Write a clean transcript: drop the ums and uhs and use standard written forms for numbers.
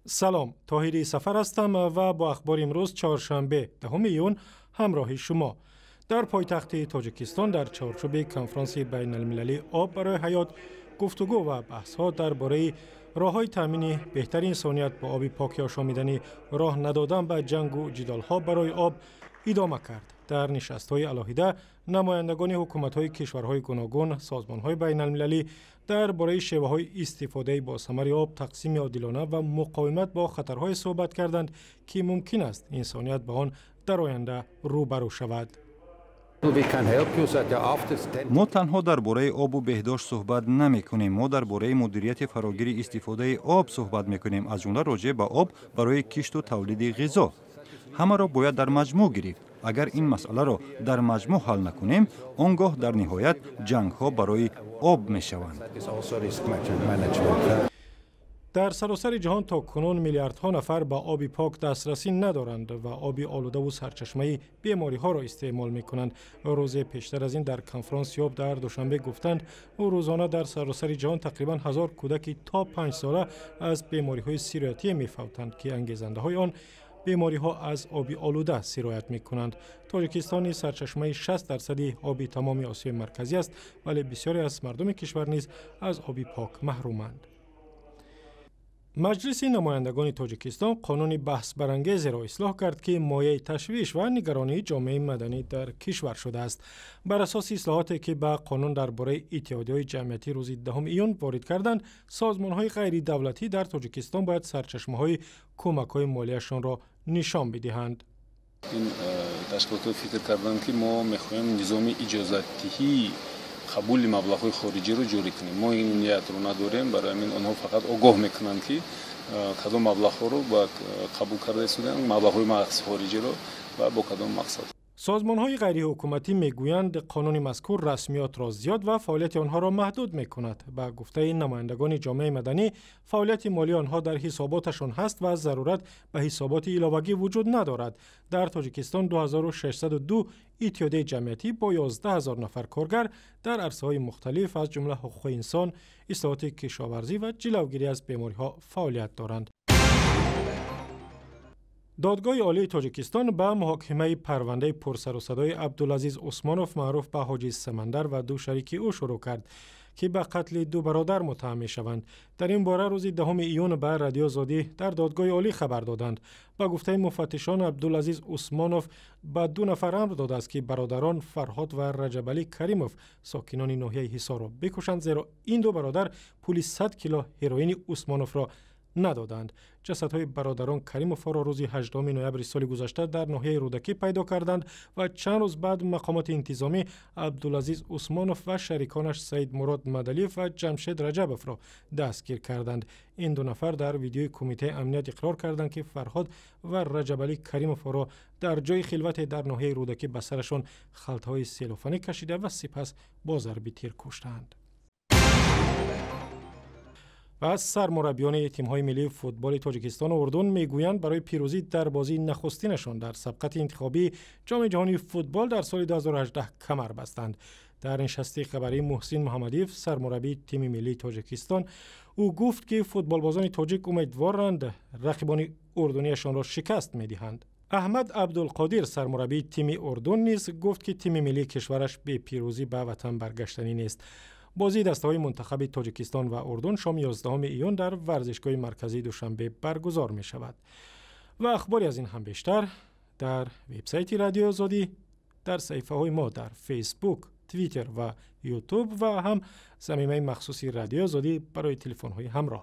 Салом, Тоҳири Сафар ҳастам ва бо ахбори имрӯз, чоршанбе, 10 июн, ҳамроҳи шумо. Дар пойтахти Тоҷикистон дар чорчӯби конфронси байналмилалии «Об барои ҳаёт» гуфтугӯ ва баҳсҳо дар бораи роҳҳои таъмини беҳтари инсоният бо оби поки ошомиданӣ, роҳ надодан ба ҷангу ҷидолҳо барои об идома кард. Дар нишастҳои алоҳида намояндагони ҳукуматҳои кишварҳои гуногун, созмонҳои байналмилалӣ дар бораи шеваҳои истифодаи босамари об, тақсими одилона ва муқовимат бо хатарҳое суҳбат карданд, ки мумкин аст инсоният ба он дар оянда рӯбарӯ шавад. Мо танҳо дар бораи обу беҳдошт суҳбат намекунем. Мо дар бораи мудирияти фарогири истифодаи об суҳбат мекунем, аз ҷумла роҷеъ ба об барои кишту тавлиди ғизо. Ҳамаро бояд дар маҷмӯъ гирифт. Агар ин масъаларо дар маҷмӯъ ҳал накунем, он гоҳ дар ниҳоят ҷангҳо барои об мешаванд. Дар саросари ҷаҳон то кунун миллиардҳо нафар ба оби пок дастрасӣ надоранд ва оби олудаву сарчашмаи бемориҳоро истеъмол мекунанд. Рӯзе пештар аз ин дар конфронси об дар Душанбе гуфтанд, рӯзона дар саросари ҷаҳон тақрибан 1000 кӯдаки то 5 сола аз бемориҳои сироятие мефавтанд, ки ангезандаҳои он бемориҳо аз оби олуда сироят мекунанд. Тоҷикистон низ сарчашмаи 60 дарсади оби тамоми Осиёи Марказӣ аст, вале бисёре аз мардуми кишвар низ аз оби пок маҳруманд. Маҷлиси намояндагони Тоҷикистон қонуни баҳсбарангезеро ислоҳ кард, ки мояи ташвиш ва нигаронии ҷомеаи маданӣ дар кишвар шудааст. Бар асоси ислоҳоте, ки ба қонун дар бораи иттиҳодиҳои ҷамъиятӣ рӯзи 10 июн ворид карданд, созмонҳои ғайридавлатӣ дар Тоҷикистон бояд сарчашмаҳои кӯмакҳои молияшонро нишон бидиҳанд. Ин ташкилотҳо фикр карданд, ки мо мехоҳем низоми иҷозатдиҳии қабули маблағҳои хориҷиро ҷорӣ кунем. Мо ин ниятро надорем. Барои ҳамин онҳо фақат огоҳ мекунанд, ки кадом маблағҳоро ба қабул карда истодаанд, маблағҳои махси хориҷиро ва бо кадом мақсад. Созмонҳои ғайриҳукуматӣ мегӯянд, қонуни мазкур расмиётро зиёд ва фаъолияти онҳоро маҳдуд мекунад. Ба гуфтаи намояндагони ҷомеаи маданӣ, фаъолияти молии онҳо дар ҳисоботашон ҳаст ва зарурат ба ҳисоботи иловагӣ вуҷуд надорад. Дар Тоҷикистон 2602 иттиҳодияи ҷамъиятӣ бо 11 000 нафар коргар дар арсаҳои мухталиф, аз ҷумла ҳуқуқи инсон, ислоҳоти кишоварзӣ ва ҷилавгирӣ аз бемориҳо фаъолият доранд. Додгоҳи Олии Тоҷикистон ба муҳокимаи парвандаи пурсарусадои Абдулазиз Усмонов, маъруф ба Ҳоҷи Самандар, ва ду шарики ӯ шурӯъ кард, ки ба қатли ду бародар муттаҳам мешаванд. Дар ин бора рӯзи 10 июн ба Радиои Озодӣ дар Додгоҳи Олӣ хабар доданд. Ба гуфтаи муфаттишон, Абдулазиз Усмонов ба ду нафар амр додааст, ки бародарон Фарҳод ва Раҷабалӣ Каримов, сокинони ноҳияи Ҳисорро бикушанд, зеро ин ду бародар пули 100 кило ҳероини Усмоновро надоданд. Ҷасадҳои бародарон Каримовҳоро рӯзи 18 ноябри соли гузашта дар ноҳияи Рӯдакӣ пайдо карданд ва чанд рӯз баъд мақомоти интизомӣ Абдулазиз Усмонов ва шариконаш Саидмурод Мадалиев ва Ҷамшед Раҷабовро дастгир карданд. Ин ду нафар дар видеои Кумитаи амният иқрор карданд, ки Фарҳод ва Раҷабалӣ Каримовҳоро дар ҷои хилвате дар ноҳияи Рӯдакӣ ба сарашон халтаҳои селофанӣ кашида ва сипас бо зарби тир куштаанд. Ва сармураббиёни тимҳои миллии футболи Тоҷикистону Урдун мегӯянд, барои пирӯзӣ дар бозии нахустинашон дар сабқати интихобии Ҷоми ҷаҳонии футбол дар соли 2018 камар бастанд. Дар нишасти хабарии Муҳсин Муҳаммадиев, сармураббии тими миллии Тоҷикистон, ӯ гуфт, ки футболбозони тоҷик умедворанд, рақибони урдунияшонро шикаст медиҳанд. Аҳмад Абдулқодир, сармураббии тими Урдун, низ гуфт, ки тими миллии кишвараш бепирӯзӣ ба ватан баргаштанӣ нест. Бозии дастаҳои мунтахаби Тоҷикистон ва Урдун шоми 11 июн дар варзишгоҳи марказии Душанбе баргузор мешавад. Ва ахбори аз ин ҳам бештар дар вебсайти Радиои Озодӣ, дар саҳифаҳои мо дар Фейсбук, Твиттер ва Ютуб ва ҳам замимаи махсуси Радиои Озодӣ барои телефонҳои ҳамроҳ.